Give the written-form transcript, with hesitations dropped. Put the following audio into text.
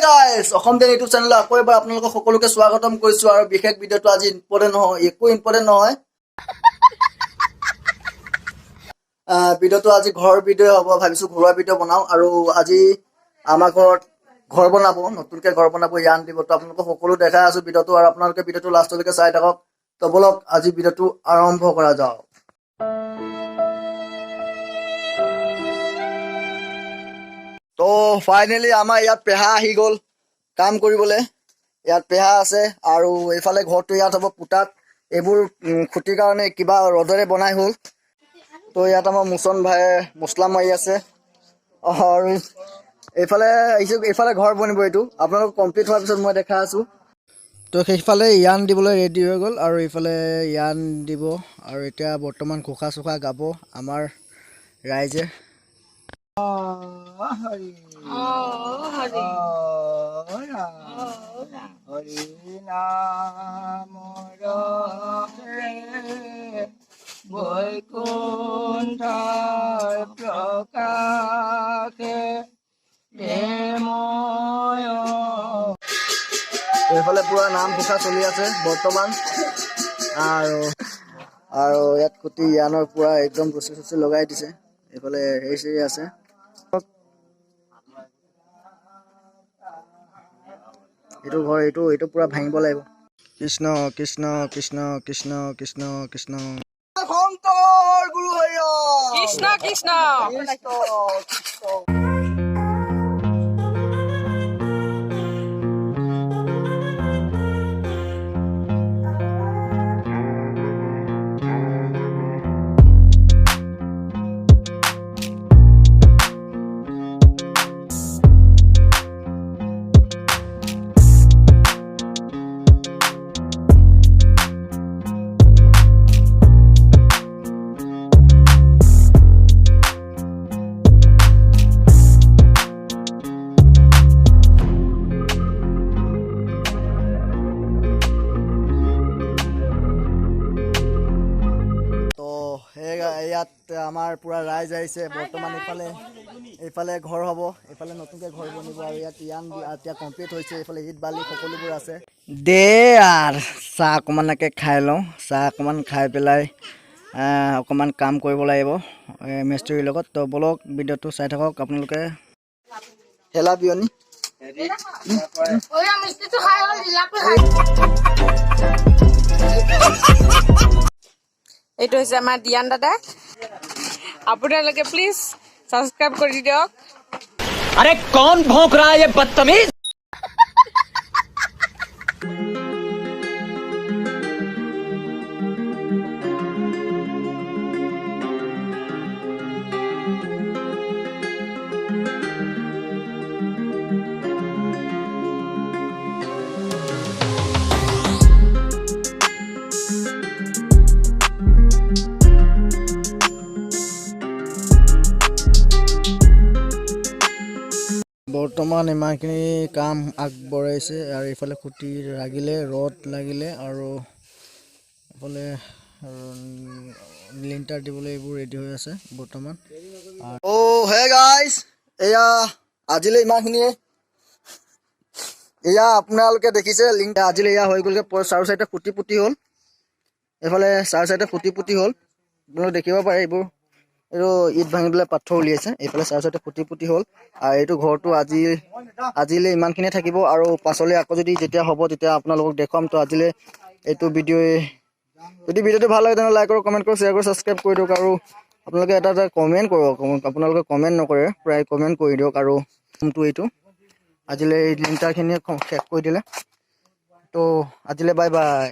গাইছ, Assam then YouTube চেনেলত আকৌ এবাৰ আপোনালোকক সকলোকে স্বাগতম কৰিছোঁ। আৰু বিশেষ ভিডিঅ'টো আজি ইম্পৰ্টেণ্ট নহয়, একো ইম্পৰ্টেণ্ট নহয়। ভিডিঅ'টো আজি ঘৰৰ ভিডিঅ' হ'ব। ভাবিছোঁ ঘৰুৱা ভিডিঅ' বনাওঁ। আৰু আজি আমাৰ ঘৰত ঘৰ বনাব, নতুনকৈ ঘৰ বনাব, ইয়ান দিব। তো আপোনালোকক সকলো দেখাই আছোঁ ভিডিঅ'টো আৰু আপোনালোকে ভিডিঅ'টো লাষ্টলৈকে চাই থাকক। তো ব'লক, আজি ভিডিঅ'টো আৰম্ভ কৰা যাওক। তো ফাইনেলি আমাৰ ইয়াত পেহা আহি গ'ল কাম কৰিবলৈ। ইয়াত পেহা আছে আৰু এইফালে ঘৰটো ইয়াত হ'ব পুতাত। এইবোৰ খুটিৰ কাৰণে কিবা ৰ'দৰে বনাই হ'ল। তো ইয়াত আমাৰ মোচন ভাইয়ে মছলা মাৰি আছে আৰু এইফালে আহিছোঁ, এইফালে ঘৰ বনিব। এইটো আপোনালোক কমপ্লিট হোৱাৰ পিছত মই দেখাই আছোঁ। তো সেইফালে ইয়ান দিবলৈ ৰেডি হৈ গ'ল আৰু এইফালে ইয়ান দিব আৰু এতিয়া বৰ্তমান ঘোষা চোষা গাব আমাৰ ৰাইজে। হৰি হৰি নাম ৰসে বৈকুণ্ঠৰ প্ৰকাশে প্ৰেময়। এইফালে পুৰা নাম ঘোষা চলি আছে বৰ্তমান। আৰু আৰু ইয়াত খুটি ইয়ানৰ পুৰা একদম ৰছী চচি লগাই দিছে। এইফালে হেৰি চেৰি আছে। এইটো ঘৰ এইটো এইটো পুৰা ভাঙিব লাগিব। কৃষ্ণ কৃষ্ণ কৃষ্ণ কৃষ্ণ কৃষ্ণ কৃষ্ণ শংকৰ গুৰু হৰি। কৃষ্ণ কৃষ্ণ। কৃষ্ণ কৃষ্ণ। তো সেই ইয়াত আমাৰ পুৰা ৰাইজ আহিছে বৰ্তমান। এইফালে এইফালে ঘৰ হ'ব, এইফালে নতুনকৈ ঘৰ বনিব আৰু ইয়াত ইয়ান এতিয়া কমপ্লিট হৈছে। এইফালে ইট বালি সকলোবোৰ আছে। দে আৰু চাহ অকণমানকে খাই লওঁ। চাহ অকণমান খাই পেলাই অকণমান কাম কৰিব লাগিব মিস্ত্ৰীৰ লগত। তো ব'লক, ভিডিঅ'টো চাই থাকক আপোনালোকে। হেলা বিয়নী। মিস্ত্ৰীটো খাই হ'ল, জিলাপি খাই। এইটো হৈছে আমাৰ দিয়ান দাদা। আপোনালোকে প্লিজ ছাবস্ক্ৰাইব কৰি দিয়ক। अरे, कौन भौंक रहा है ये बदतमीज? বৰ্তমান ইমানখিনি কাম আগবঢ়াইছে আৰু এইফালে খুঁটি লাগিলে, ৰড লাগিলে আৰু এইফালে লিণ্টাৰ দিবলৈ এইবোৰ ৰেডি হৈ আছে বৰ্তমান। অ' হে গাইজ, এয়া আজিলৈ ইমানখিনিয়ে। এয়া আপোনালোকে দেখিছে লিংক। আজিলৈ এয়া হৈ গ'লগৈ। চাৰো চাইডে খুঁটি পুতি হ'ল। এইফালে চাৰো চাইডে খুঁটি পুতি হ'ল, আপোনালোকে দেখিব পাৰে। এইবোৰ এইটো ইট ভাঙি পেলাই পাথৰ উলিয়াইছে। এইফালে চাৰো চাইডে খুঁটি পুতি হ'ল আৰু এইটো ঘৰটো আজিলৈ ইমানখিনিয়ে থাকিব আৰু পাছলৈ আকৌ যদি যেতিয়া হ'ব, তেতিয়া আপোনালোকক দেখুৱাম। তো আজিলৈ এইটো ভিডিঅ'ই। যদি ভিডিঅ'টো ভাল লাগে, তেনেহ'লে লাইক কৰক, কমেণ্ট কৰক, শ্বেয়াৰ কৰক, ছাবস্ক্ৰাইব কৰি দিয়ক। আৰু আপোনালোকে এটা এটা কমেণ্ট কৰক। আপোনালোকে কমেণ্ট নকৰে প্ৰায়, কমেণ্ট কৰি দিয়ক। আৰু ৰুমটো এইটো আজিলৈ এই লিণ্টাৰখিনিয়ে শেষ কৰি দিলে। তো আজিলৈ বাই বাই।